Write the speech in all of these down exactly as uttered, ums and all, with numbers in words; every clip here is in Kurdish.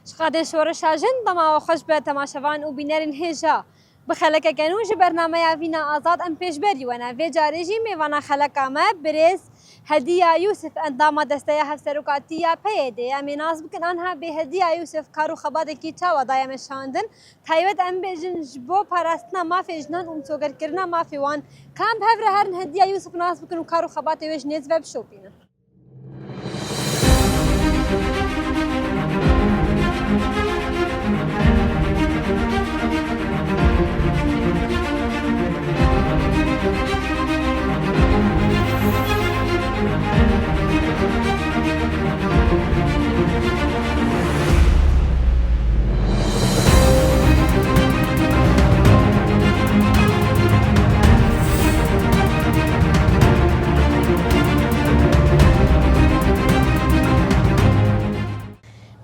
Ji xadê şoreşa jin dema we xweş be temaşevan û bînerên hêja. Bi xelekeke nû ji bernameya Vîna Azad em pêşberî we ne. Vê carê jî mêvana xeleka me birêz Hediya Yûsif, endama Desteya Hevserokatî ya P Y D'ê. Em ê nas bikin anha bê Hediya Yûsif kar û xebatekî çawa daye meşandin. Taybet em bêjin ji bo parastina mafê jinan û misogerkirina mafê wan. Ka em bi hev re herin Hediya Yûsif nas bikin û kar û xebatê wê ji nêz ve bişopînin.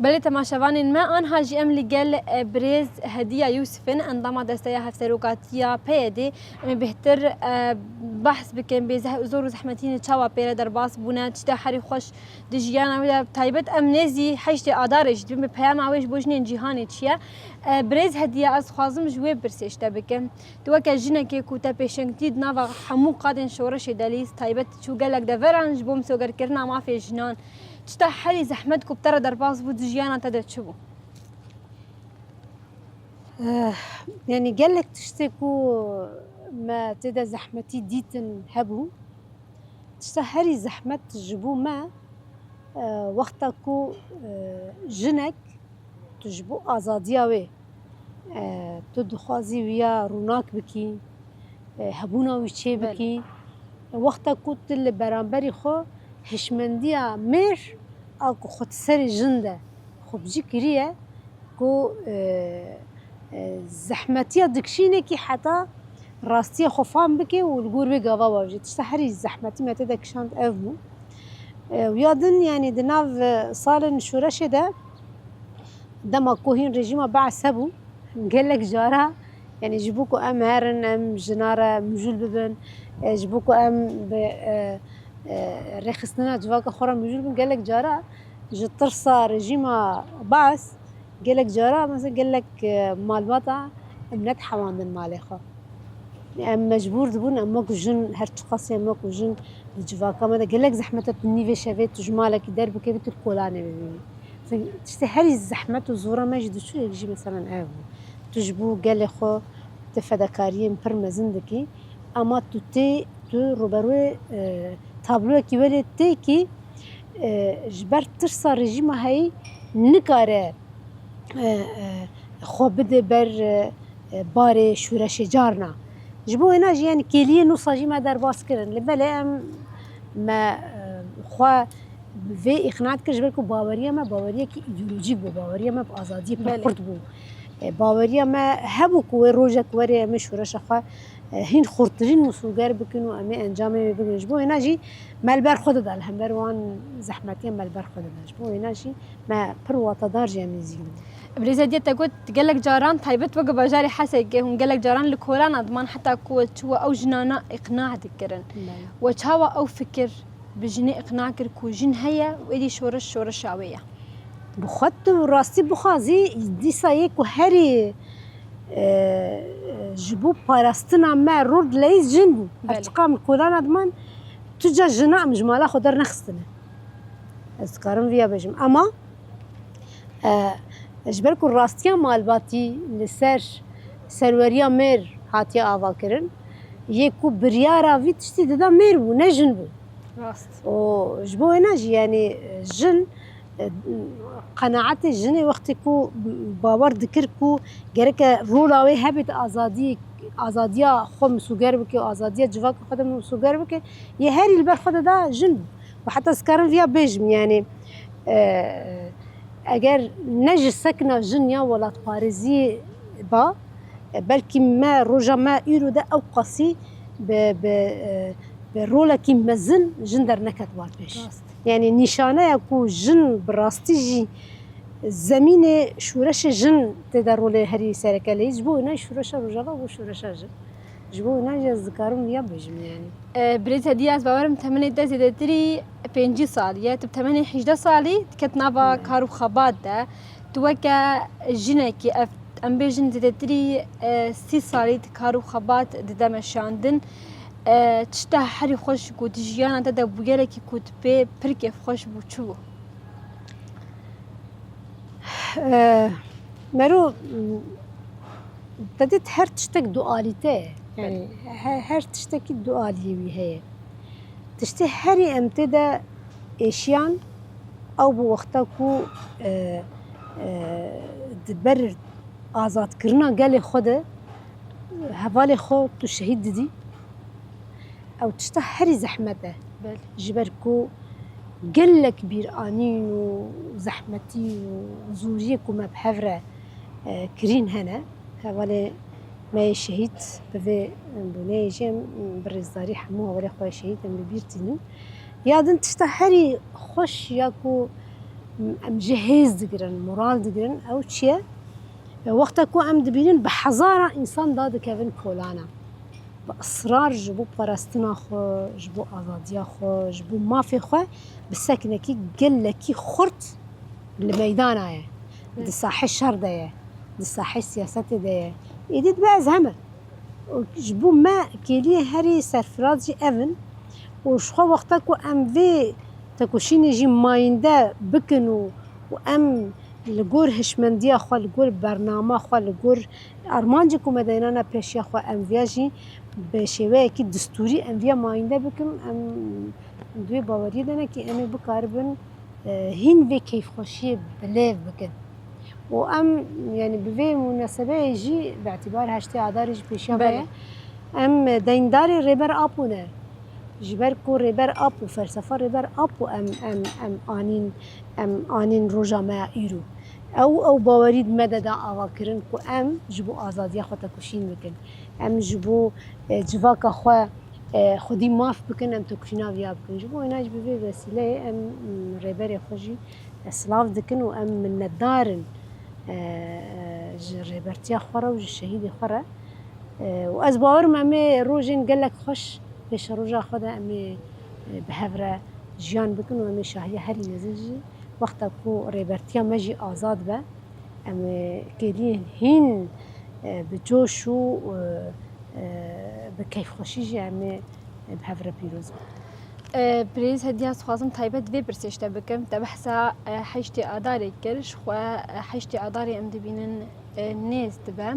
Belê temaşevanên me, anha jî em li gel, e, birêz Hediya Yûsif in, endama Desteya Hevserokatiya P Y D'ê. Em ê bêhtir, e, behs bikin, bê zeh-, zor û zehmetî ne çawa pê re derbas bûne, tişta herî xweş di jiyana wê de, taybet em nêzî heştê Adarê jî dibin, bi peyama wê ji bo jinên cîhanê çi ye. E, birêz Hediya, ez dixwazim ji wê pirsê ji te bikim. Tu weke jinekê ku te pêşengtî di nava hemû qadên şoreşê de lîst, taybet çû gelek deveran ji bo misogerkirina mafê jinan. Tişta herî zehmet ku bi te re derbas bû di jiyana te de çi bû? Eh, yanî gelek tiştê ku me tê de zehmetî dîtin hebû. Tişta herî zehmet ji bo me, eh, wexta ku, eh, jinek tu ji bo azadiya wê, eh, tu dixwazî wiya rûnak bikî, eh, hebûna wî çê Belê. bikî. Wexta ku tu li beramberî xwe hişmendiya mêr a ku xwe di serê jin de xwe bi cî kiriye, ku, e, e, zehmetiya dikişînekî heta rastiya xwe fam bike û li gor wê gava wajê. Tişta herî zehmetî me tê de kişand ev bû. E, û ya din, yanî di nav, e, salên şoreşê de dema ku hîn rejîma Be'es hebû, gelek cara, yanî ji bo ku em herin, em jina re mijûl bibin, e, ji bo ku em bi, e, e, rêxistina civaka xwe re mijûl bin, gelek cara ji tirsa rejîma Be'es, gelek cara, mesela gelek, e, malbata em nedihewandin malê xwe. Em mecbûr dibûn, em wek jin, her çiqasî em wek jin di civaka me de gelek zehmet e, tu nîvê şevê tu ji malekî derbikevî, tu li kolanê bimînî. Mesela tiştê herî zehmet û zora me jî diçû, yek jî mesela ev bû. Tu ji bo gelê xwe tu fedakariyên pir mezin dikî, ama tu tê, tu rûberûyê, e, tabloyekî welê tê kî, e, ji ber tirsa rejîma heyî nikare, e, e, xwe bide ber, e, e, barê şûreşê carna. Ji bo wêna jî, yanî kêliyê nûsa jî me derbas kirin. Lê belê em, me, e, xwe vê îqna dikir, ji ber ku baweriya me baweriyekî îdeolojîk bû, baweriya me bi azadiyê pir Belê. xurt bû. E, baweriya me hebû ku wê rojek were em ê şoreşa xwe, e, hîn xurttirîn misoger bikin û em ê encamê wê bigrin. Ji bo wêna jî me li ber xwe dida, li hember wan zehmetiyan me li ber xwe dida. Ji bo wêna jî me pir watedar jî em nêzîk dibin. Birêz Hediye, te got gelek caran taybet weke bajarê Hesekê hûn gelek caran li kolana diman heta ku we çû we ew jinana îqna dikirin. Belê. We çawa ew fikir bi jinê îqna kir ku jin heye û êdî şoreş şoreşa wê ye? Bi xwe tu rastî bixwazî, dîsa yê ku herî, e, ji bo parastina me rol dileyîz jin bû. Belê. Her çiqa em li kolana diman, tu ca jina em ji mala xwe dernexistine. Ez dikarim viya bêjim. Ema, e, ji ber ku rastiya malbatî li ser serweriya mêr hatiye avakirin, yê ku biryara vî tiştî dida mêr bû, ne jin bû. Rast. Û ji bo wêna jî, yanî, jin, e, qenaetê jinê wextê ku bawer dikir ku gereke rola wê hebe di azadiyê, azadiya xwe misoger bike û azadiya civaka xwe de misoger bike, yê herî li ber xwe de da jin bû. Û heta ez karim viya bêjim, yanî, e, eger ne ji sekna jin ya welatparêziyê ba, e, belkî me, roja me îro de ew qasî bi, bi, e, bi rolekî mezin jin derneketibû pêş. Rast. Yanî nîşaneya ku jin bi rastî jî zemînê şoreşê jin tê de rolê herî sereke leyîz bû, ne şoreşa Rojava bû şoreşa jin. Ji bo wina jî ez dikarim viya bêjim, yanî. E, Birêz Hediye, ez bawer im temenê te zêdetirî pêncî salî ye. Tu bi temenê hejdeh salî diket nava Hı. kar û xebat de. Tu weke jinekî, ev, em bêjin zêdetirî, e, sî salî di kar û xebat dide meşandin. E, tişta herî xweş ku di jiyana te de bûyerek ku tu pê pir kêfxweş bû, çi bû? E, Mero, te dît her tiştek dualîte ye. Yani he-, her tiştekî dualiyê wî heye. Tiştê herî em tê de êşiyan, ew bû wexta ku, e, e, di ber azadkirina gelê xwe de hevalê xwe tu şehîd didî. Ew tişta herî zehmet e. Belê. Ji ber ku gelek bîranîn û zehmetî û zoriyê ku me bi hev re, e, kirîn hene. Hevalê me yê şehîd bi vê bûneyê jî em bi rêzdarî hemû hevalê xwe yê şehîd em bi bîr tînin. Ya din tişta herî xweş ya ku em jê hêz digirin, moral digirin, ew çi ye? E, wexta ku em dibînin bi hezaran însan dadikevin kolana. Bi israr ji bo parastina xwe, ji bo azadiya xwe, ji bo mafê xwe bi sekinekî gelekî xurt li meydana ye. Di sahê şer de ye, di sahê siyasetê de ye. Êdî dibe ez heme. Û ji bo me kêliyê herî serfiraz jî ev in. Û ji xwe wexta ku em vê tekoşînê jî mayînde bikin û, û em li gor hişmendiya xwe, li gor bernama xwe, li gor armancê ku me dayînane pêşiya xwe, em viya jî bi şêweyekî distûrî em viya mayînde bikin, em di wê baweriyê de ne kî em ê bikaribin, e, hîn vê keyfxweşiyê bilêv bikin. Û em, yani bi vê munasebeyê jî bi îtîbar heştê Adarê jî pêşiya me ye. Em deyndar ê Rêber Apo ne. Ji ber ku Rêber Apo, felsefa Rêber Apo em, em, em anîn, em anîn roja me ya îro. Ew, ew bawerî di me de da avakirin ku em ji bo azadiya xwe tekoşîn bikin. Em ji bo, e, civaka xwe, e, xwedî maf bikin, em tekoşîna viya bikin. Ji bo wêna jî bi vê vesîleyê em, m, rêberê xwe jî, e, silav dikin û em minnetdar in, e, e, ji rêbertiya xwe re û ji şehîdê xwe re. E, û ez bawer im em ê rojên gelek xweş pêşeroja xwe de em ê, e, bi hev re jiyan bikin û em ê şahiya herî mezin jî wexta ku rêbertiya me jî azad be, em ê kêliyên hîn, e, bi coş û, e, e, bi keyfxweşî jî em ê bi hev re pîroz bin. E, Birêz Hediya, dixwazim taybet vê pirsê ji te bikim. Te behsa, e, heştê Adarê kir. Ji xwe, e, heştê Adarê em dibînin, e, nêz dibe.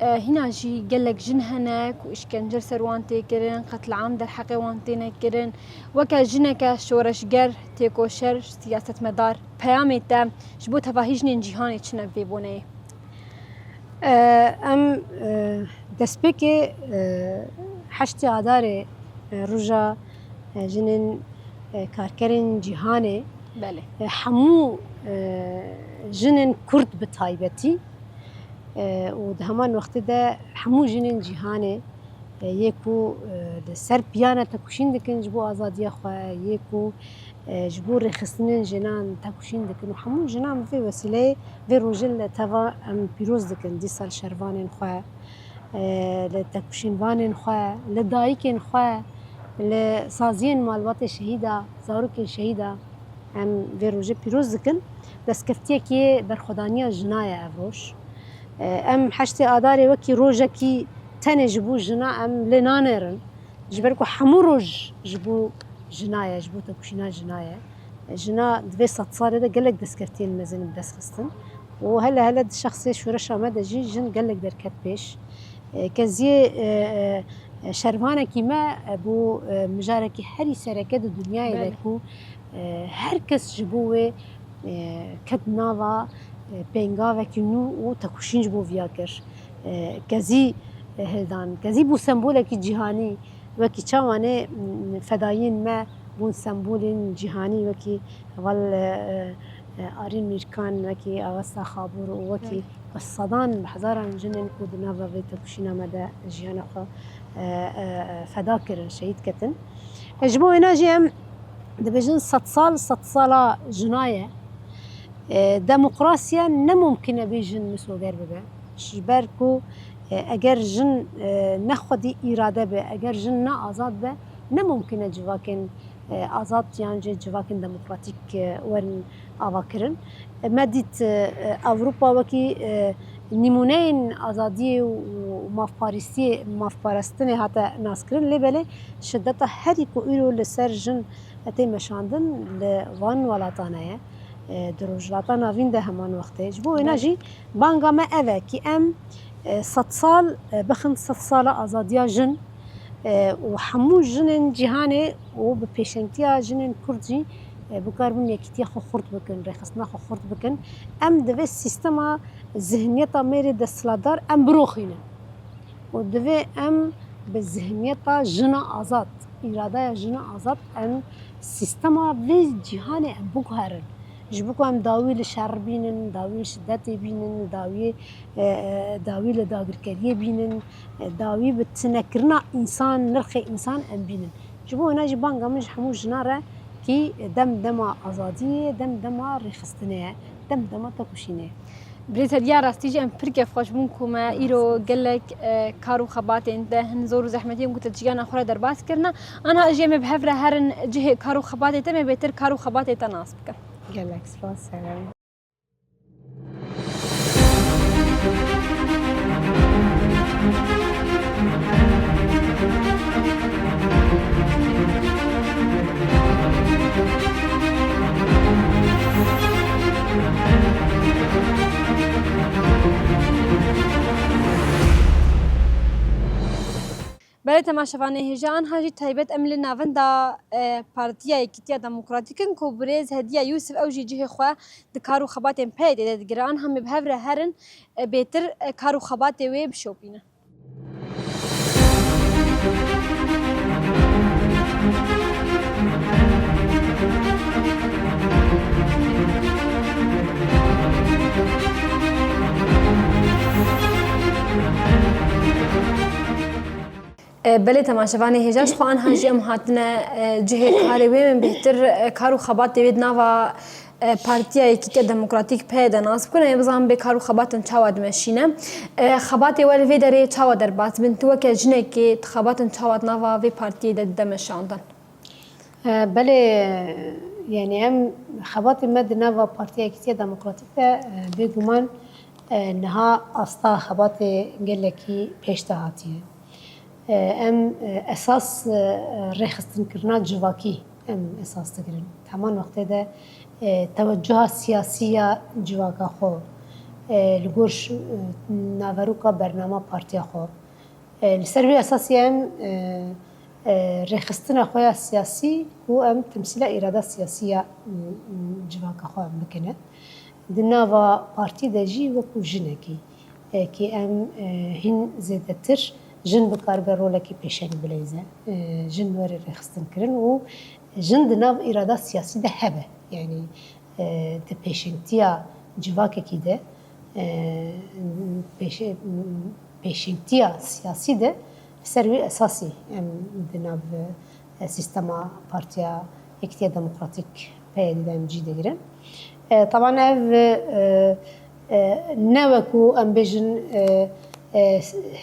E, hîna jî gelek jin hene ku îşkence li ser wan tê kirin, qetliam derheqê wan têne kirin. Weke jineke şoreşger, têkoşer, siyasetmedar, peyamê te ji bo tevahî jinên cîhanê çi ne bi vê boneyê? E, em, e, destpêkê, e, heştê Adarê, e, roja, e, jinên, e, karkerên cîhanê, Belê. e, hemû, e, jinên Kurd bi taybetî, e, û di heman wextê de hemû jinên cîhanê, e, yê ku, e, li ser piyane tekoşîn dikin ji bo azadiya xwe, yê ku, e, ji bo rêxistinên jinan tekoşîn dikin û hemû jinan bi vê wesîleyê vê rojê li teva em pîroz dikin. Dîsa li şervanên xwe, e, li tekoşînvanên xwe, li dayikên xwe, li saziyên malbatê şehîda, zarokên şehîda em vê rojê pîroz dikin. Destkeftiyekî berxwedaniya jina ye ev roj. E, em heştê Adarê wekî rojekî tenê ji bo jina em lê nanêrin. Ji ber ku hemû roj ji bo jina ye, ji bo tekoşîna jina ye. Jina di vê sedsalê de gelek destkeftiyên mezin bi dest xistin. Û hele hele di şexsê şoreşa me de jî jin gelek derket pêş. E, keziyê, e, e, şervanekî me, e, bû, e, mijarekî herî sereke di dinyayê de Belê. ku, e, her kes ji bo wê, e, ket nava, e, pêngavekî nû û tekoşîn ji bo viya kir. E, kezî, e, hildan, kezî bû sembolekî cîhanî, wekî çawanê, m, fedayiyên me bûn sembolên cîhanî, wekî heval, e, e, Arîn Mîrkan, wekî Avesta Xabûr û wekî Belê. bi sedan, bi hezaran jinên ku di nava vê tekoşîna me de jiyana xwe, e, e, feda kirin, şehîd ketin. E, ji bo wêna jî em dibêjin sedsal, sedsala jina ye. E, demokrasiya ne mumkin e bê jin misoger bibe. Ji ber ku, e, eger jin, e, ne xwedî îrade be, eger jin ne azad be, ne mumkin e civakên, e, azad yan jî civakên demokratîk, e, werin avakirin. Me dît, e, Ewropa wekî, e, nîmûneyên azadiyê û mafparêstiyê, mafparestinê hate naskirin, lê belê şideta herî ku îro li ser jin tê meşandin li van welatan heye. E, di Rojhilata Navîn de heman wextê. Ji bo wêna Belê. jî banga me ev e kî em, e, sed sal, e, bixin sed sala azadiya jin, e, û hemû jinên cîhanê û bi pêşengtiya jinên Kurd jî, e, bikaribin yekîtiya xwe xurt bikin, rêxistina xwe xurt bikin. Em divê sîstema zihniyeta mêrê desthilatdar em biroxînin. Û divê em bi zihniyeta jina azad, îradaya jina azad, em sîstema vê cîhanê em biguherin. Ji bo ku em dawî li şer bînin, dawî li şidetê bînin, dawî, e, e, dawî li dagirkeriyê bînin, e, dawî bi tinekirina însan, nirxê însan em bînin. Ji bo wêna jî banga min ji hemû jinan re kî dem dema azadiyê, dem dema rêxistinê ye, dem dema tekoşînê ye. Birêz Hediya, rastî jî em pir kêfxweş bûn ku me îro gelek, e, kar û xebatên te hin zor û zehmetiyên ku te di jiyana xwe re derbas kirine. Anha jî em ê bi hev re herin cihê kar û xebatê te, me bêtir kar û xebatê te nas bikin. Gelek spas, Serem. Belê temaşevanê hêja, anha jî taybet em li navenda, e, Partiya Yekîtiya Demokratîk in ku birêz Hediya Yûsif ew jî cihê xwe di kar û xebatên P Y D'ê de digire. Anha me bi hev re herin, e, bêtir, e, kar û xebatê wê bişopînin. E, belê temaşevanê hêja, ji xwe anha jî em hatine, e, cihê karê wê, em bêhtir, e, kar û xebatê wê di nava, e, Partiya Yekîtiya Demokratîk P Y D nas bikin. Em ê bizanin bê kar û xebatin çawa dimeşîne. E, xebatê we li vê derê çawa derbas bin? Tu weke jinekê tu xebatin çawa di nava vê partiyê de dide meşandin? E, belê, yanî em xebatê me di nava Partiya Yekîtiya Demokratîk de, e, bêguman, e, niha asta xebatê gelekî pêş de hatiye. E, em, e, esas, e, rêxistinkirina civakî em esas digirin. Heman wextê de, e, tewecuha siyasî ya civaka xwe, e, li gor ş-, e, naveroka bernama partiya xwe. E, li ser vê esasî em, e, e, rêxistina xwe ya siyasî ku em temsîla îrada siyasî ya, m, m, civaka xwe em bikine. Di nava partî de jî wekû jinekî, e, kî em, e, hîn zêdetir jin bikaribe rolekî pêşenî bileyze. E, jin were rêxistin kirin û jin di nav îrada siyasî de hebe. Yanî, e, di pêşengtiya civakekî de, e, pêşe-, pêşengtiya siyasî de li ser wî esasî em di nav, e, sîstema Partiya Yekîtiya Demokratîk P Y D de em cî digirin. E, taban ev, e, e, ne wekû em bêjin, e, e,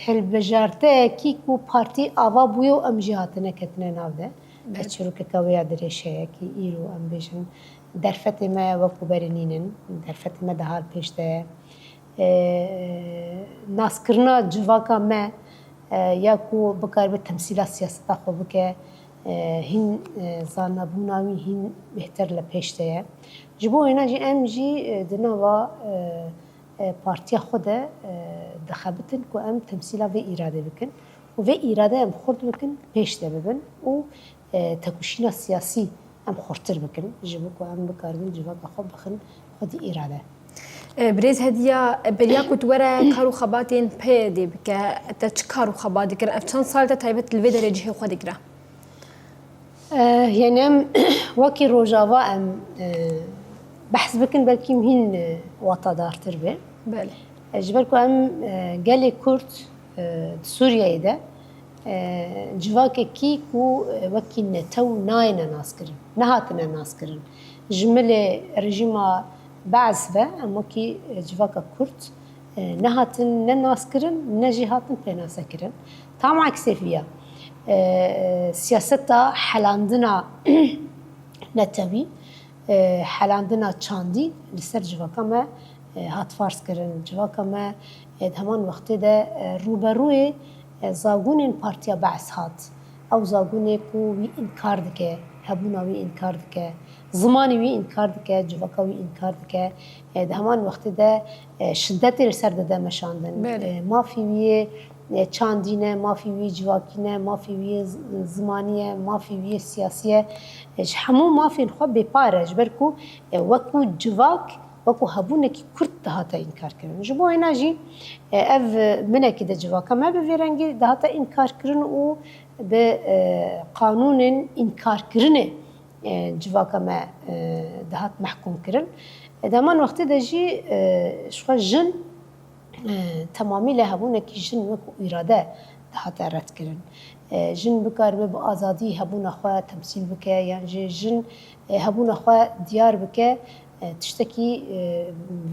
hilbijarteyekî ku partî ava bûye û em jî hatine ketine nav de. Belê. Çîrokeke wê ya dirêj heye kî îro em bêjin derfetê me wekû berê nînin, derfetê me daha li pêş de ye. E, naskirina civaka me, e, ya ku bikaribe temsîla siyaseta xwe bike, e, hîn, e, zanabûna wî hîn bêhtir li pêş de ye. Ji bo wêna jî em jî, e, di nava, e, e, partiya xwe de, e, dixebitin ku em temsîla vê îradê bikin û vê îrade em xurt bikin, pêş de bibin û, e, tekoşîna siyasî em xurtir bikin, ji bo ku em bikaribin civaka xwe bixin xwedî îrade. E, Birêz Hediya, e, beriya ku tu were kar û xebatên P Y D'ê bike, te çi kar û xebat dikir? Ev çend sal te taybet li vê derê cihê xwe digire? Eh, yanî em wekî Rojava em, eh, behs bikin, belkî em hîn, eh, watadartir be. Belê. Eh, ji ber ku em, eh, gelê Kurd, eh, di Sûriyeyê de, eh, civakekî ku, eh, wekî netew nayêne naskirin, nehatine naskirin. Ji milê rejîma Bees ve em wekî, eh, civaka Kurd, e, nehatin ne naskirin, ne jî hatin pênasekirin. Tam eksê viya, e, siyaseta helandina netewî, E, helandina çandî li ser civaka me, e, hat farz kirin. Civaka me, e, di heman wextê de, e, rûberûyê, e, zagûnên Partiya Be'es hat. Ew zagûnê ku wî înkar dike, hebûna wî înkar dike, zimanê wî înkar dike, civaka wî înkar dike. E, di heman wextê de, e, şidetê li ser dide meşandin. Belê. E, mafî wî yê, e, çandî ne, mafî wî yê civakî ne, mafî wî yê z-, zimanî ye, mafî wî yê siyasî ye. E, ji hemû mafên xwe bêpar e, ji ber ku, e, wekû civak, wekû hebûnekî kurt dihate înkarkirin. Ji bo wêna jî, e, ev, e, minekî de civaka me bi vî rengî dihate înkarkirin û bi, e, qanûnên înkarkirinê, e, civaka me, e, dihat mehkûm kirin. E, di heman wextê de jî, e, ji xwe jin, e, temamî lê hebûnekî jin wekû îrade dihate redkirin. E, jin bikaribe bi azadî hebûna xwe temsîl bike, yan jî jin, e, hebûna xwe diyar bike, e, tiştekî, e,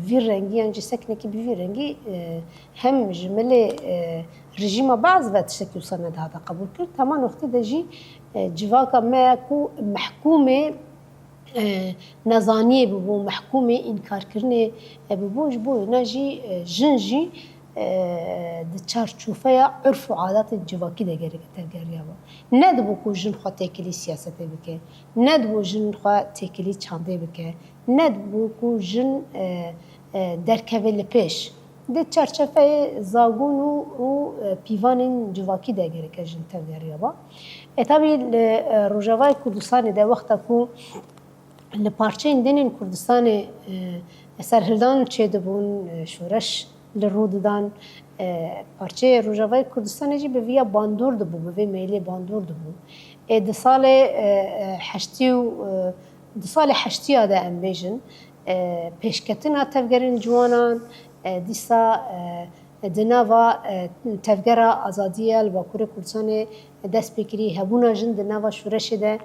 vî rengî yan jî seknekî bi vî rengî, e, hem ji milê, e, rejîma Be'es ve tiştekî wisa nedihate qebûl kir. Heman wextê de jî, e, civaka me ku mehkûmê, e, nezaniyê bibû, mehkûmê înkarkirinê, e, bibû, ji bo wêna jî, e, jin jî, e, di çarçoveya urf û adatên civakî de gereke tevgeriya be. Nedibû ku jin xwe têkilî siyasetê bike, nedibû jin xwe têkilî çandê bike, nedibû ku jin, e, e, derkeve li pêş. Di çarçeveyê zagûn û, û, e, pîvanên civakî de gereke jin tevgeriya be. E, tabî li, e, Rojavayê Kurdistanê de wexta ku li parçeyên din ên Kurdistanê, e, serhildan çêdibûn, e, şoreş li rû didan, e, parçeyê Rojavayê Kurdistanê jî bi viya bandor dibû, bi vê meylê bandor dibû. Ê di salê, e, e, heştî û, e, di salê heştiya de em bêjin, e, pêşketina tevgerên ciwanan, e, dîsa, e, di nava, e, tevgera azadiyê ya li Bakurê Kurdistanê dest pê kirî, hebûna jin di nava şoreşê de,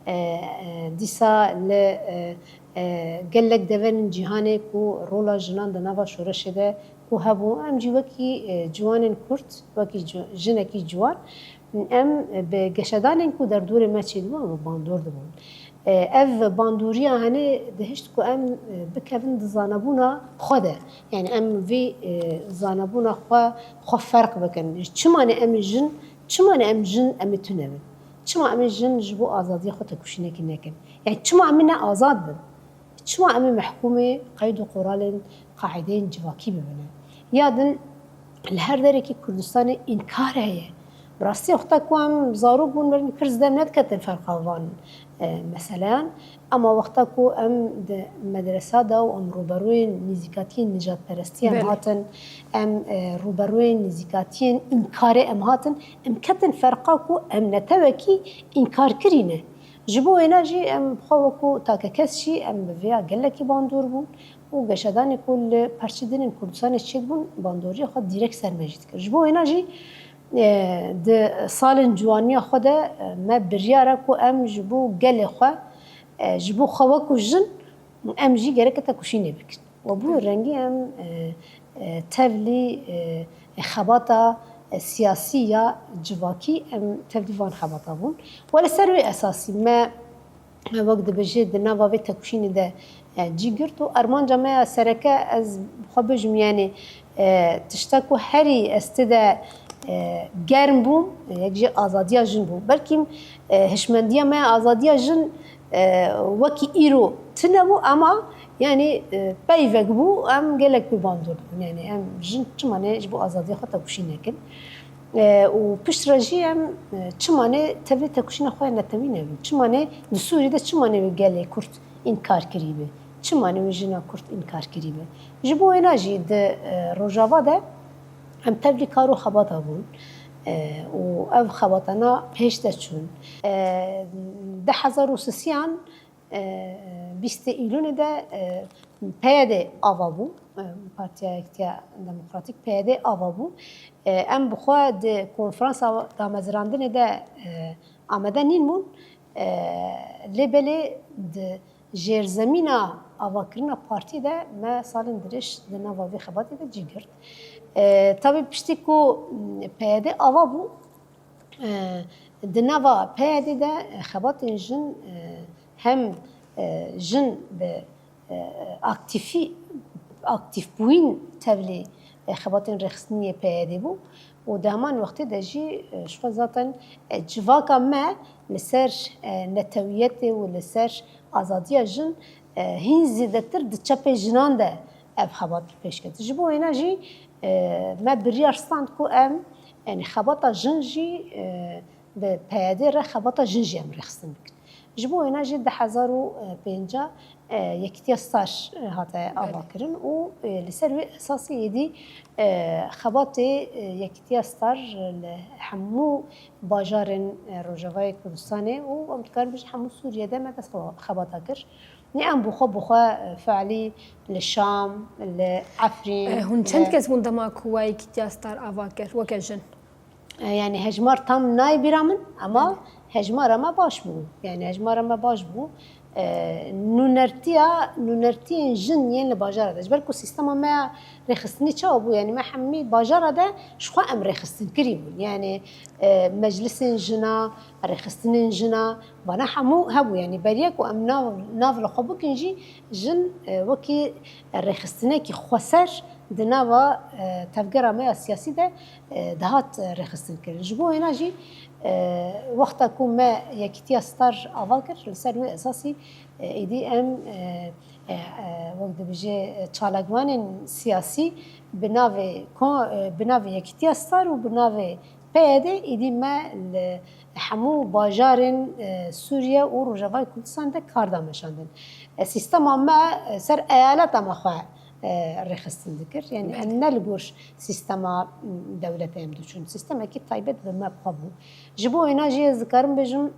e, e, dîsa li, e, e, gelek deverên cîhanê ku rola jinan di nava şoreşê de ku hebû, em jî wekî, e, ciwanên Kurd, wekî ci-, jinekî ciwan, em bi geşedanên ku derdorê me çêdibûn, em bandor dibûn. E, ev bandoriya henê dihişt ku em, e, bikevin di zanebûna xwe de. Yani em vî, e, zanebûna xwe, xwe ferq bikin. Çima ne em ê jin, çima ne em jin em ê tune bin? Çima em ê jin ji bo azadiya xwe tekoşînekî nekin? Yani çima em ê ne azad bin? Çima em ê mehkûmê qeyd û qoralên qaîdeyên civakî bibine? Ya din li her derekî Kurdistanê înkar heye. Bi rastî wexta ku em zarok bûn, berî pir zêde em nediketin ferqa van, e, meseleyan. Ema wexta ku em di medresa de û em rûberûyên nîzîkatiyên nijadperestiyê em Belê. hatin, em, e, rûberûyên nîzîkatiyên înkarê em hatin, em ketin ferqa ku em netewekî înkarkirî ne. Ji bo wêna jî em xwe wekû takekes jî em bi vêya gelekî bandor bûn û geşedanê ku li parçeyên din ên Kurdistanê çêdibûn, bandoriya xwe dîrek ser me jî dikir. Ji bo wêna jî, e, di salên ciwaniya xwe de, e, me biryar e ku em ji bo gelê xwe, e, ji bo xwe wekû jin, em jî gereke tekoşînê bikin. Û bi wî rengî em, e, e, tevlî, e, xebata, e, siyasî ya civakî em tevlî van xebata bûn. Û li ser wê esasî me, e, wek dibêje di nava vê tekoşînê de, e, cî girt û armanca me ya sereke ez bi xwe bêjim, yani, e, tişta ku herî ez tê de, e, germ bûm, e, yek jî azadiya jin bû. Belkî, e, hişmendiya me ya azadiya jin, e, wekî îro tune bû, ema, yani, e, peyvek bû, em gelek pê bandor dibûn. Yani em jin çima ne ji bo azadiya xwe tekoşîn nekin? E, û piştre jî em, e, çima ne tevlî tekoşîna xwe ya netewî nebin? Çima ne di Sûrî de çima ne wê gelê Kurd înkar kirî be? Çima ne wê jina Kurd înkar kirî be? Ji bo wêna jî di, e, Rojava de em tevlî kar û xebata bûn, e, û ev xebatana pêş de çûn. E, di hezar û sisiyan, e, bîstê Îlûnê de, e, P Y D ava bû, e, Partiya Yekitiya Demokratîk, P Y D ava bû. E, em bi xwe di konferansa damezrandinê de, e, amade nîn bûn. E, lê belê di jêrzemîna avakirina partî de me salên dirêj di nava vê xebatê de cî girt. E, tabî piştî ku, m, P Y D ava bû, e, di nava P Y D de xebatên jin, e, hem e, jin bi, e, aktîfî-, aktîfbûyîn tevlî, e, xebatên rêxistinî yê P Y D'ê bû û di heman wextê de jî, e, ji xwe zaten, e, civaka me li ser, e, netewiyetê û li ser azadiya jin, e, hîn zêdetir di çepê jinan de ev xebat pêş ket. Ji bo wêna jî, e, me biryar stand ku em, yanî xebata jin jî, e, bi P Y D re xebata jin jî em rêxistin bikin. Ji bo wêna jî du hezar û pênca, e, Yekîtiya Star, e, hate avakirin û, e, li ser wê esasî êdî, e, xebatê, e, Yekîtiya Star li hemû bajarên, e, Rojavayê Kurdistanê û em dikarin bêjin hemû Sûriyê de me dest xebata kir. Nê em bi xwe, bi xwe, e, fealî li Şam, li Efrîn, E, hûn çend li kes bûn dema ku we Yekîtiya Star ava kir weke jin? E, yanî hejmar tam nayê bîra min, ama hejmara me baş bû. Yanî hejmara me baş bû. E, nûnertiya, nûnertiyên jin yên li bajara de. Ji ber ku sîstema me ya rêxistinî çawa bû? Yanî me hemî bajara de ji xwe em rêxistin kirî bûn. Yanî, e, meclisên jina, rêxistinên jina, vana hemû hebû. Yanî beriya ku em nav, nav li xwe bikin jî jin, e, wekî rêxistinekî xweser di nava, e, tevgera me ya siyasî de, e, dihat, e, rêxistin kirin. Ji bo wêna jî, e, wexta ku me Yekîtiya Star ava kir, li ser wê esasî, e, êdî em, e, e, e, wek dibêje, e, çalakvanên siyasî bi navê ko-, e, bi navê Yekîtiya Star û bi navê P Y D êdî me li hemû bajarên, e, Sûriye û Rojavayê Kurdistan de kar da meşandin. E, sîstema me, e, ser eyaleta me xwe, e, rêxistin dikir. Yanî em ne li gor sîstema, m, dewletê em diçûn. Sîstemekî taybet bi me bi xwe bû. Ji bo wêna jî ez dikarim bêjim,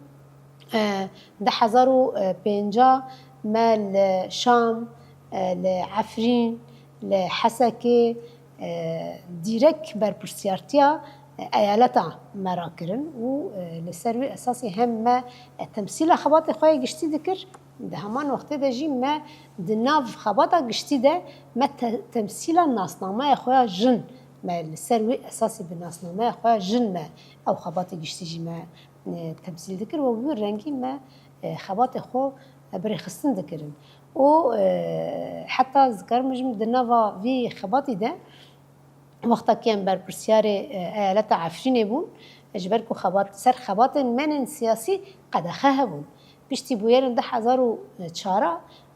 e, du hezar û pênca me li Şam, e, li Efrîn, li Hesekê, e, dîrek berpirsiyartiya, e, eyaleta me rakirin û, e, li ser wî esasî hem me, e, temsîla xebatê xwe yê giştî dikir, di heman wextê de jî me di nav xebata giştî de me te-, temsîla nasnameya xwe ya jin, me li ser wî esasî bi nasnameya xwe ya jin me ew xebatê giştî jî me, e, temsîl dikir û wî rengî me, e, xebatê xwe, e, bi rêxistin dikirin. Û, e, heta ez dikarim bêjim di nava vî xebatî de, wexta ku em berpirsiyarê, e, eyaleta Efrînê bûn, ji ber ku xebat, ser xebatên me yên siyasî qedexe hebûn. Piştî bûyerên du hezar û çar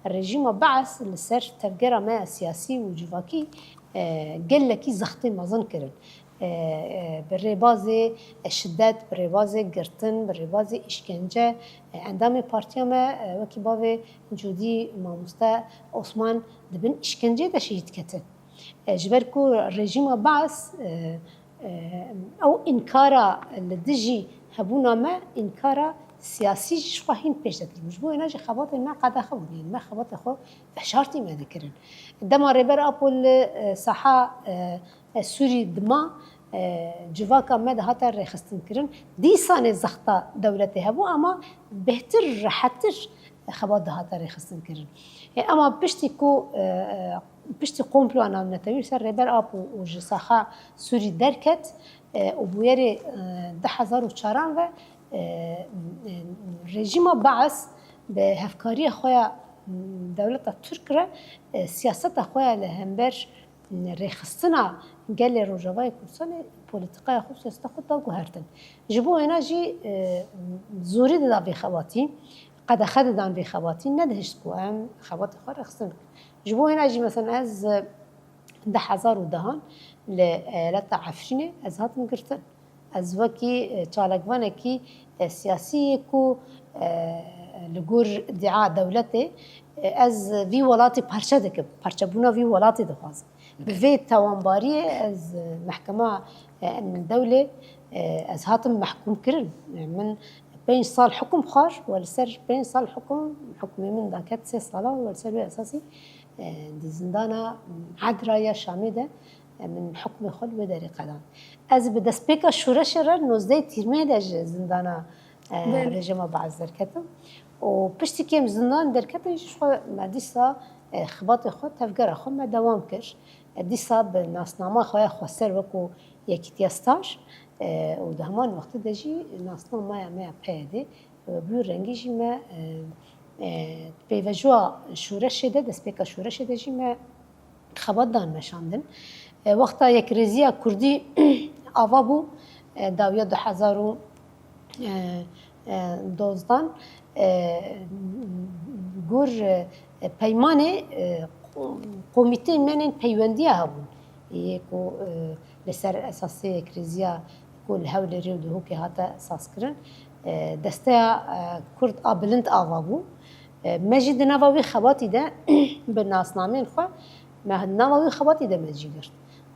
rejîma Beas li ser tevgera me ya siyasî û civakî, e, gelekî zextê mezin kirin. E, e, bi rêbazê şidet, bi rêbazê girtin, bi rêbazê îşkence, e, endamê partiya me, e, wekî bavê Cûdî, mamoste Osman di bin îşkenceyê de şehîd ketin. E, ji ber ku rejîma Beas, e, e, ew înkara li dijî hebûna me, înkara siyasî jî ji xwe hîn pêş de kiribû. Ji bo wêna jî xebatên me qedexe bûn. Yanî me xebatê xwe veşartî me dikirin. Dema Rêber Apo li, e, saha, e, e, Sûrî dima, e, civaka me dihate rêxistinkirin. Dîsanê zexta dewletê hebû, ama bêhtir, rehettir xebat dihate rêxistinkirin. E, ama piştî ku, e, e, piştî komploya navnetewî ser Rêber Apo û ji saha Sûrî derket, e, û bûyerê, e, du hezar û çaran ve, e, e, rejîma Beas bi hevkariya xwe ya, m, dewleta Tirk re, e, siyaseta xwe ya li hember, m, rêxistina gelê Rojavayê Kurdistanê polîtîkaya xwe, siyaseta xwe da guhertin. Ji bo wêna jî, e, zorî dida vê xebatî, qedexe didan vê xebatî, nedihişt ku em xebatê xwe rêxistin bikin. Ji bo wêna jî, mesela ez, e, du hezar û dehan li eyaleta Efrînê ez hatim girtin. Ez wekî, e, çalakvanekî, e, siyasî yê ku, e, li gor îdia dewletê, e, ez vî welatî parçe dikim, parçebûna vî welatî dixwazim. Bi vê tawanbariyê ez, e, mehkema, e, emnê dewlê, e, ez hatim mehkûm kirin. E, min pênc sal hukum xwar, we li ser pênc sal hukum, hukumê min daket sê sala, we li ser wê esasî, e, di zindana Edra ya Şamê de, e, min hukmê xwe li wê derê qedand. Ez bi destpêka şoreşê re nozdehê Tîrmehê de ji zindana, e, Belê. rejîma Beas derketim. Û piştî ku em zindan derketin jî, ji xwe me dîsa, e, xibatê xwe, tevgera xwe me dewam kir. E, dîsa bi nasnama xwe ya xweser wekû Yekîtiya Star, e, û di heman wextê de jî nasnamaya me ya P Y D, e, bi wî rengî jî me, e, E, pêvejoya şoreşê de, destpêka şoreşê de jî me xebat dan meşandin. E, wexta yekrêziya kurdî ava bû, e, dawiya du hezar û dozdan, e, gor, e, peymanê, e, komîteyên me yên peywendiya hebûn. Yê ku, e, li ser esasê yekrêziya ku li Hewlêrê û Duhokê hate sazkirin, e, desteya, e, Kurd a bilind ava bû. E, me jî di nava wî xebatî de bi nasnameyên xwe, me di nava wî xebatî de me cî girt.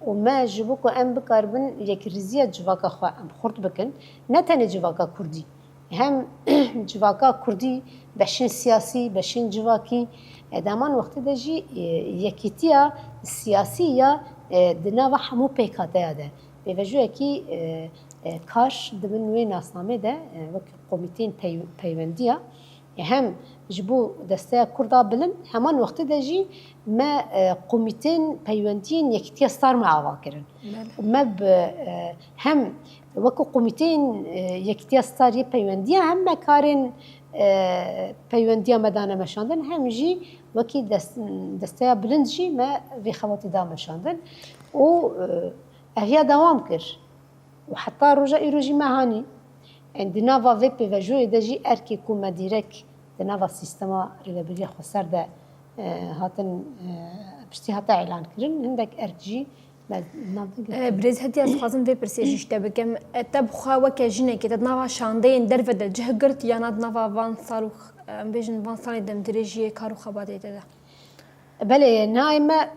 Û me ji bo ku em bikaribin yekrêziya civaka xwe em xurt bikin, ne tenê civaka kurdî, hem civaka kurdî, beşên siyasî, beşên civakî, e, di heman wextê de jî, e, yekîtiya siyasî ya, e, di nava hemû pêkhateya de. Pêvejoyekî, e, e, kar di bin wê nasnamê de, e, wek komîteyên pey-, peywendiya, e, hem ji bo desteya Kurda bilind, heman wextê de jî me, e, komîteyên peywendiyên Yekîtiya Star me ava kirin. Belê. Me bi, e, hem wekî komîteyên, e, Yekîtiya Star yê peywendiya hem me karên, e, peywendiya me dane meşandin, hem jî wekî dest-, desteya bilind jî me vê xebatî da meşandin. Û, e, ev ya dewam kir. Û heta roja îro jî me hanî. Em di nava vê pêvejoyê de jî erkê ku me dîrek di nava sîstema rêvebiriya xweser de, e, hatin, e, piştî hate îlan kirin, hindek erk jî me nav de girtin. E, Birêz Hediya, ez dixwazim vê pirsê jî ji te bikim. E, te bi xwe weke jinekê te di nava şandeyên derve de cih girt, yana di nava van sal û, em bêjin van salên demdirêjiyê kar û xebatê te de? Belê, nayê me,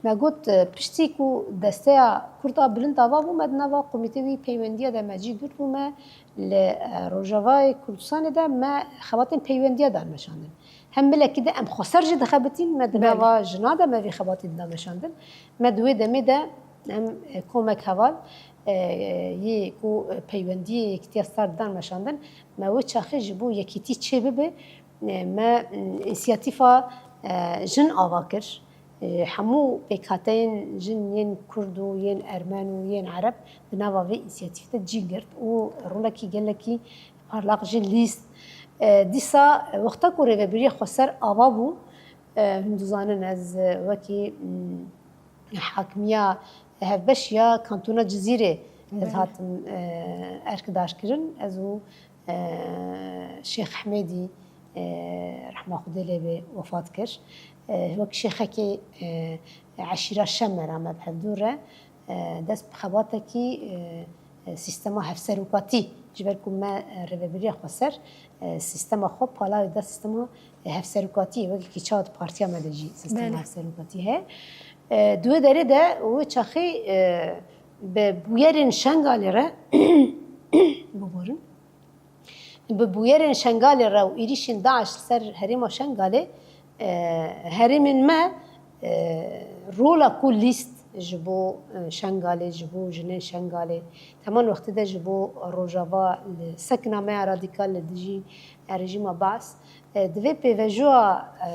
me got, e, piştî ku desteya Kurda bilind ava bû, me di nava komîtê wî peywendiya de me cî girt û me li, e, Rojavayê Kurdistanê de me xebatên peywendiya dan meşandin. Hem bilekî de em xweser jî dixebitîn, me di Belê. nava jina de me vê xebatî dida meşandin. Me di wê demê de em, e, komek heval, e, yê ku, e, peywendiyê Yekîtiya Star didan meşandin, me wê çaxê ji bo yekîtî çê bibe, e, me, m, însiyatîfa, e, jin ava kir. E, hemû pêkhateyên jin yên Kurd û yên Ermen û yên Ereb di nava vê însiyatîfê de cî girt û rolekî gelekî parlaq jî lîst. E, dîsa, e, wexta ku Rêvebiriya Xweser ava bû, e, hûn dizanin ez, e, wekî, m, hakimiya hevbeş ya Kantona Cizîrê ez Belê. hatim, e, erkdar kirin. Ez û, e, Şêx Hemêdî, e, rehma Xwedê lê bê, wefat kir. E, wek şêxekê, e, eşîra Şemer a me bi hevdû re, e, dest bi xebatekî, e, e, sîstema hevserokatî, ji ber ku me, e, Rêvebiriya Xweser, e, sîstema xwe pala wê da sîstema, e, hevserokatiyê, wekî çawa di partiya me de jî sîstema Belê. hevserokatî heye. E, di wê derê de wê çaxê, e, bi bûyerên Şengalê re, biborin, bi bûyerên Şengalê re û êrîşên DAIŞ li ser herêma Şengalê, e, herêmên me, e, rola ku lîst ji bo, e, Şengalê, ji bo jinên Şengalê, heman wextê de ji bo Rojava li sekina me ya radîkal li dijî rejîma Baas, e, di vê pêvejoya, e,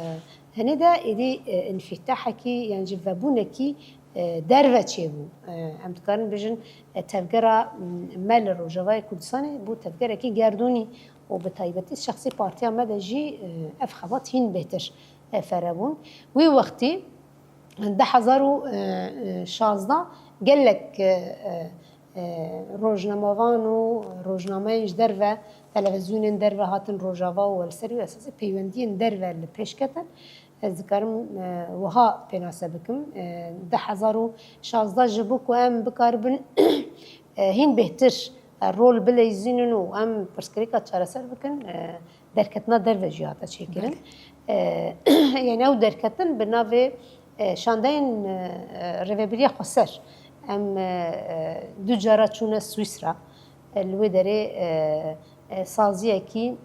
tenê de êdî, e, înfîtahekî yan jî vebûnekî, e, derve çêbû. E, em dikarin bêjin, e, tevgera, m, me li Rojavayê Kurdistanê bû tevgerekî gerdûnî û bi taybetî şexsî partiya me de jî, e, ev xebat hîn bêhtir, e, fere bûn. Wî wextî, du hezar û şazdeh gelek, e, e, e, rojnamevan û rojnameyên ji derve, televîzyonên derve hatin Rojava û li ser wî esasî peywendiyên derve li pêş ketin. Ez dikarim, e, wiha pênase bikim. E, du hezar û şazdeh ji bo ku em bikaribin, e, hîn bêhtir, e, rol bileyzînin û em pirsgirêka çareser bikin, e, derketina derve jî hate çêkirin. Belê. E, yani ew derketin bi navê, e, şandeyên, e, Rêvebiriya Xweser. Em, e, e, du cara çûne Swîsra. E, li wê derê, e, e, saziyekî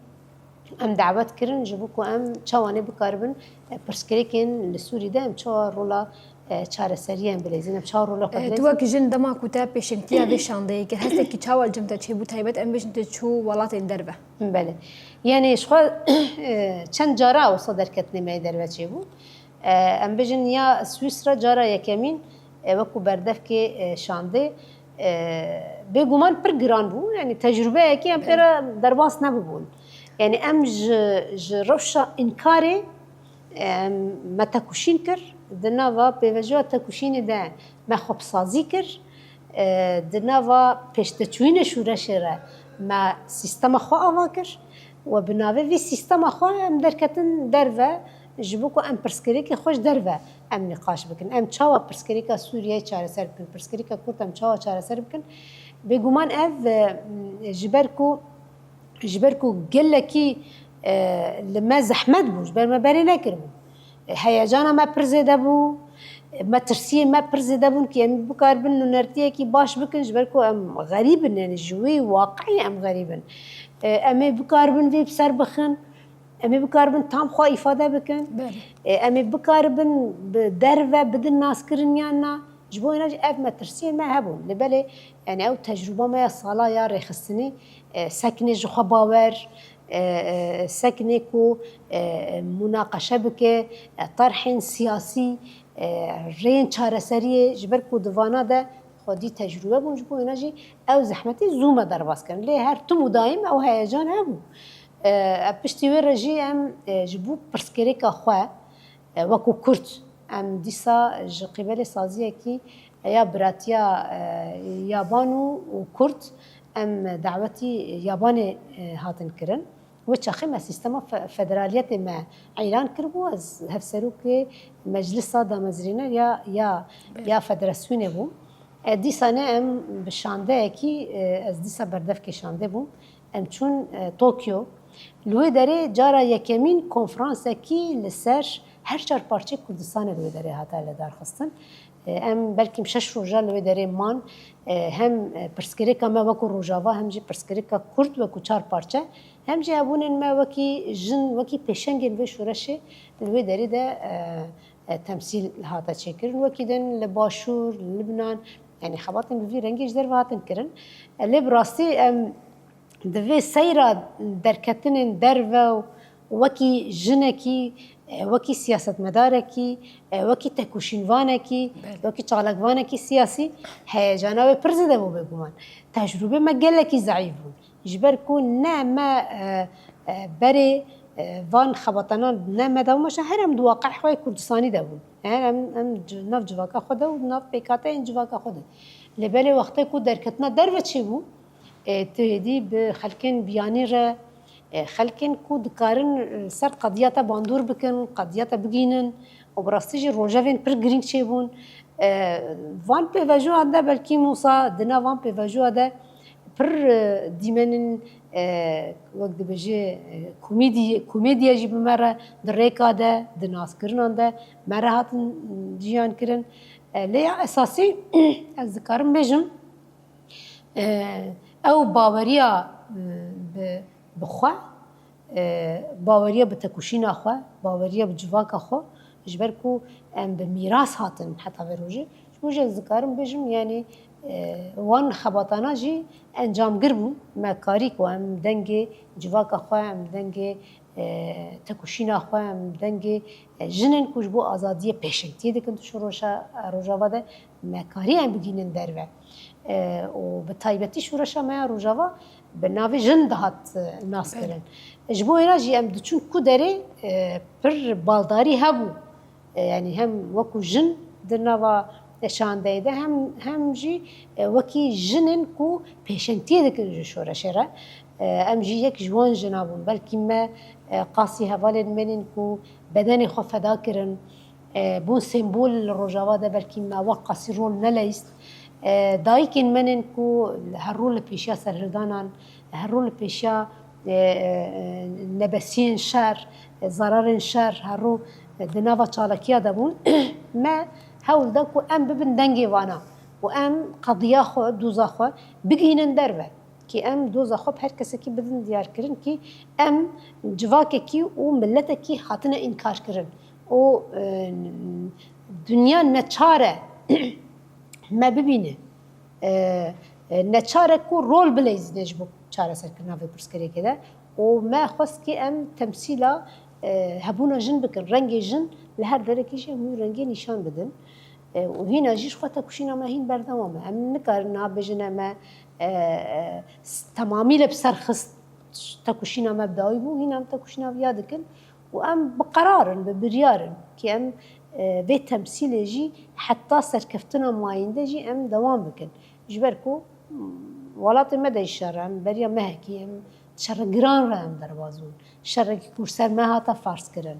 em dawet kirin ji bo ku em çawanê bikaribin, e, pirsgirêkên li Sûrî de em çawa rola, e, çareseriyê em bileyzîn, em çawa rola xwe E, tu bileyzîn. Wek jin dema ku te pêşengtiya vê şandeyê kir, hestekî çawa li cem te çêbû, taybet em bêjin te çû welatên derve? Belê. Yani ji xwe, e, çend cara wisa derketinê me yê derve çêbû. E, em bêjin ya Swîsra cara yekemîn, e, wekû berdevkê, e, şandê, e, bêguman pir giran bû. Yani tecrubeyekî em pê re derbas nebibûn. Yani em ji, ji rewşa înkarê, em, me tekoşîn kir, di nava pêvajoya tekoşînê de me xwe bi sazî kir, e, di nava pêşteçûyînê şûreşê re me sîstema xwe ava kir û bi navê vî sîstema xwe em derketin derve, ji bo ku em pirsgirêkê xwe ji derve em nîqaş bikin. Em çawa pirsgirêka Sûriyeyê çareser bikin, pirsgirêka Kurd em çawa çareser bikin? Bêguman ev, e, ji ber ku ji ber ku gelekî, e, li me zehmet bû, ji ber me berê nekiribû. E, heyecana me pir zêde bû, e, metirsiyê me pir zêde bûn ku em bikaribin nûnertiyekî baş bikin, ji ber ku em xerîb in, yani ji wî waqiî em xerîb in. E, em ê bikaribin vê bi ser bixin, em ê bikaribin tam xwe îfade bikin. Belê. E, em ê bikaribin bi derve bidin naskirin yan na. Ji bo wêna jî ev metirsiyên me hebûn. Lê belê, yani ew tecrûba me ya sala ya rêxistinî, e, sekinê ji xwe bawer, e, e, sekinê ku, e, munaqeşe bike, e, terhên siyasî, e, rêyên çareseriyê, ji ber ku di vana de xwedî tecrûbe bûn, ji bo wêna jî ew zehmetî zû me derbas kirin. Lê her tim û daîm ew heyecan hebû. E, piştî wê re jî em, e, ji bo pirsgirêka xwe, e, wekû Kurd, em dîsa ji qîbelê saziyekî ya biratiya, e, Yaban û, û Kurd, em dawetî Yabanê, e, hatin kirin. Wê çaxê me sîstema fe-, federaliyetê me îlan kiribû, ez hevserokê Meclisa Damezrîner ya, ya, Belê. Ya Federasyonê bûm. E, dîsa ne em bi şandeyekî, e, ez dîsa berdevkê şandê bûm. Em çûn, e, Tokyo. Li wê derê cara yekemîn konferansekî li ser her çar parçeyê Kurdistanê li wê derê hate lidarxistin. E, em belkî şeş roja li wê derê man. E, hem, e, pirsgirêka me wekû Rojava, hem jî pirsgirêka Kurd wekû çar parçe, hem jî hebûnên me wekî jin, wekî pêşengên vê şoreşê li wê derê de, e, e, temsîl hate çêkirin. Wekî din li Başûr, li Libnan, yani xebatên bi vî rengî ji derve hatin kirin. E, lê bi rastî em di vê seyra derketinên derve û wekî jinekî, e, wekî siyasetmedarekî, e, wekî tekoşînvanekî, Belê. Wekî çalakvanekî siyasî heyecana wê pir zêde bû bêguman. Tecrûbê me gelekî zeîf bûn. Ji ber ku ne me, e, e, berê, e, van xebatanan ne me de bûn, her em di waqeê xwe yê Kurdistanî de bûn. Her em, em ci-, nav civaka xwe de û nav pêkhateyên civaka xwe de. Lê belê wextê ku derketina derve çêbû, e, tu hêdî bi xelkên biyanî re, e, xelkên ku dikarin, e, ser qediya te bandor bikin, qediya te bigihînin û bi rastî jî rojevên pir girîng çêbûn. E, van pêvajoyan de belkî wisa di nav van pêvajoya de pir, e, dîmenên, e, wek dibêje, e, komedî-, komediya jî bi me re di rêka de, di naskirinan de me re hatin jiyan kirin. E, lê ya esasî ez dikarim bêjim, e, ew baweriya, e, bi, bi xwe, e, baweriya bi tekoşîna xwe, baweriya bi civaka xwe, ji ber ku em bi mîras hatin heta vê rojê. Ji bo jî ez dikarim bêjim, yanî, e, wan xebatana jî encamgir bûn. Me karî ku em dengê civaka xwe, em dengê, e, tekoşîna xwe, em dengê, e, jinên ku ji bo azadiyê pêşengtiyê dikin tu şoreşa, e, Rojava de, me karî em bigihînin derve. E, û bi taybetî şoreşa me ya Rojava bi navê jin dihat, e, nas Belê. Kirin. Ji bo wêna jî em diçûn ku derê, e, pir baldarî hebû. E, yanî hem wekû jin di nava şandeyê de hem, hem jî, e, wekî jinên ku pêşengtiyê dikin ji şoreşê re. E, em jî yek ji wan jina bûn. Belkî me, e, qasî hevalên me nên ku bedenê xwe feda kirin, e, bûn sembol li Rojava de, belkî me wek qasî rol neleyîst. E, dayikên me nên ku her rû li pêşiya serhildanan, her rû li pêşiya, e, e, nebesiyên şer, e, zararên şer, her rû, e, di nava çalakiya de bûn. Me hewl da ku em bibin dengê vana û em qediya xwe, doza xwe bigihînin derve. Kî em doza xwe bi her kesekî bidin diyarkirin kî em civakekî û miletekî hatine înkarkirin û, e, dinya neçar e me bibîne. E, e, neçar e ku rol bileyzîne ji bo çareserkirina vê pirsgirêkê de û me xwest kî em temsîla, e, hebûna jin bikin, rengê jin li her derekî jî em wî rengê nîşan bidin. E, û hîna jî ji xwe tekoşîna me hîn berdewam e. Em nikarin niha bêjin em e, e, e, s-, temamî li bi ser xist Tekoşîna me bi dawî bû, hîn em tekoşîna viya dikin û em bi qerar in, bi biryar in kî em, e, vê temsîlê jî heta serkeftina mayînde jî em dewam bikin. Ji ber ku, m, welatê me de şer e, em beriya mehekî em şerê giran re em derbas bûn. Şerekî ku ser me hate ferz kirin.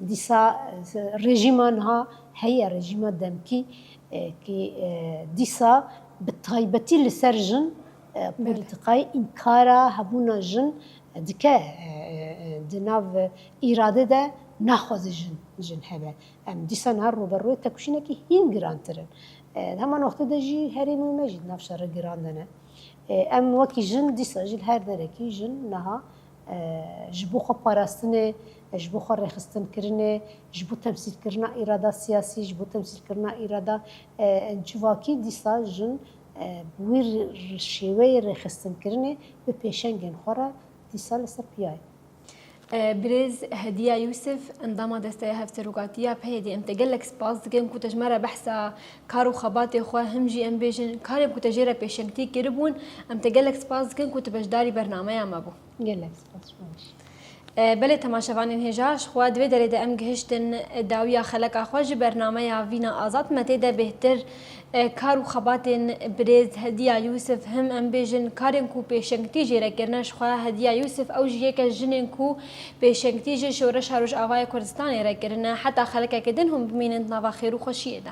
Dîsa, e, rejîma niha heye, rejîma demkî, e, kî, e, dîsa bi taybetî li ser jin, e, polîtîkayê înkara hebûna jin dike, e, e, di nav îrade de naxwaze jin, jin hebe. Em dîsa niha rûberûyê tekoşînekî hîn girantir in. E, di heman wextê de jî herêmên me jî di nav şerê giran de ne. E, em wekî jin dîsa jî li her derekî jin niha, e, ji bo xwe parastinê, ji bo xwe rêxistinkirinê, ji bo temsîlkirina îrada siyasî, ji bo temsîlkirina îrada, e, civakî dîsa jin, e, bi wî r-, r-, şêweyê rêxistinkirinê bi pêşengên xwe re dîsa li ser piya ye. E, Birêz Hediya Yûsif, endama Desteya Hevserokatiya P Y D'ê, em te gelek spas dikin ku te ji me re behsa kar û xebatê xwe, him jî em bêjin karên ku te jê re pêşengtî kiribûn, em te gelek spas dikin ku tu beşdarî bernameya me bû. Gelek spas ji bo me jî. E, belê temaşevanên hêja, ji xwe di vê derê de em gihiştin dawiya xeleka xwe ji bernameya Vîna Azad. Me tê de bêhtir, e, kar û xebatên birêz Hediya Yûsif, him em bêjin karên ku pêşengtî jê re kirine, ji xwe Hediya Yûsif ew jî yek e ji jinên ku pêşengtî ji Şoreşa Rojavayê Kurdistanê re kirine. Heta xelekeke din hûn bimînin di nava xêr û xweşiyê de.